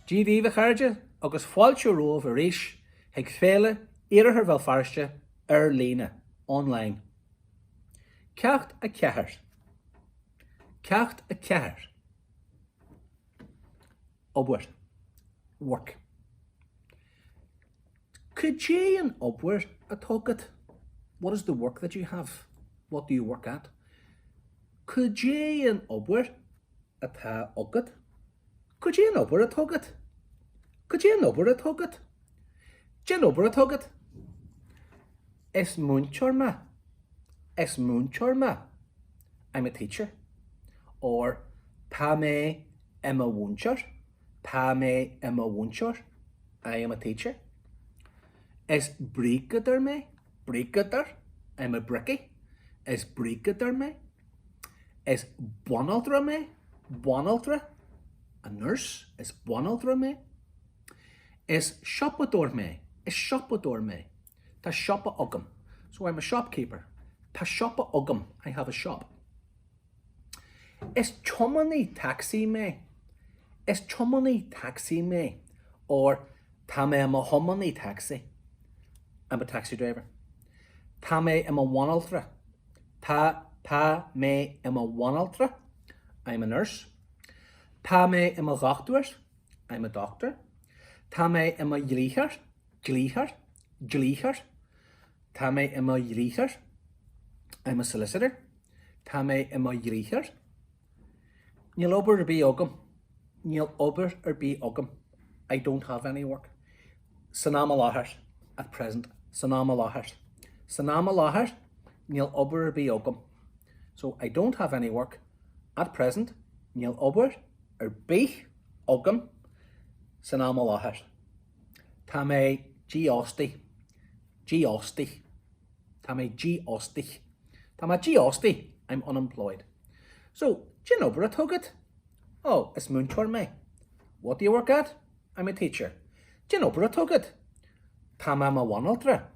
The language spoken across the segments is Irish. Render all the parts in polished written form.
Dia daoibh a chairde agus fáilte romhaibh arís chuig Féile Iarthar Bhéal Feirste ar líne, online. Ceacht 4. Ceacht 4. Obair. Work. Cad é an obair atá agat? What is the work that you have? What do you work at? Cad é an obair atá agat? Cad é an obair atá agat? Cad é an obair atá agat? Cén obair atá agat? Is múinteoir mé. Is múinteoir mé. I'm a teacher. Or Tá mé i mo mhúinteoir. Tá mé i mo mhúinteoir. I am a teacher. Is bríceadóir mé. Bríceadóir. I'm a brickie. Is bríceadóir mé. Is banaltra mé. Banaltra. A nurse. Is banaltra mé. Is siopadóir mé. Is siopadóir mé. Tá siopa agam. So I'm a shopkeeper. Tá siopa agam. I have a shop. Is tiománaí tacsaí mé. Is tiománaí tacsaí mé. Or Tá mé i mo thiománaí tacsaí. I'm a taxi driver. Tá mé i mo bhanaltra. Tá Tá mé i mo bhanaltra. I'm a nurse. Tá mé i mo dhochtúir. I'm a doctor. Tá mé i mo dhlítheoir. Dlítheoir. Dlítheoir. Tá mé i mo dhlítheoir. I'm a solicitor. Tá mé i mo dhlítheoir. Níl obair ar bith agam. Níl obair ar bith agam. I don't have any work. San am i láthair. At present. San am i láthair. San am i láthair, níl obair ar bith agam. So, I don't have any work. At present, níl obair ar bith agam san am i láthair. Tá mé dífhostaithe. Dífhostaithe. Tá mé dífhostaithe. Tá mé dífhostaithe. I'm unemployed. So, cén obair atá agat? Oh, is múinteoir mé. What do you work at? I'm a teacher. Cén obair atá agat? Tá mé i mo bhanaltra.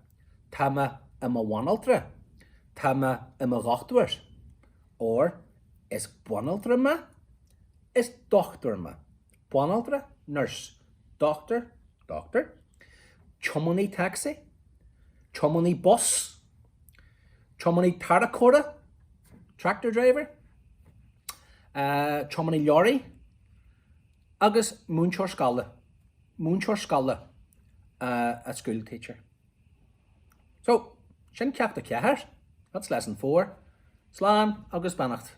Tá mé i mo bhanaltra. Tá mé i mo dhochtúir. Or, is banaltra mé. Is dochtúir mé. Banaltra, nurse. Doctor, doctor. Tiománaí tacsaí. Tiománaí bus. Tiománaí tarracóra, tractor driver. Tiománaí leoraí. Agus múinteoir scoile. Múinteoir scoile, a school teacher. So, sin ceacht 4. That's lesson 4. Slán agus beannacht.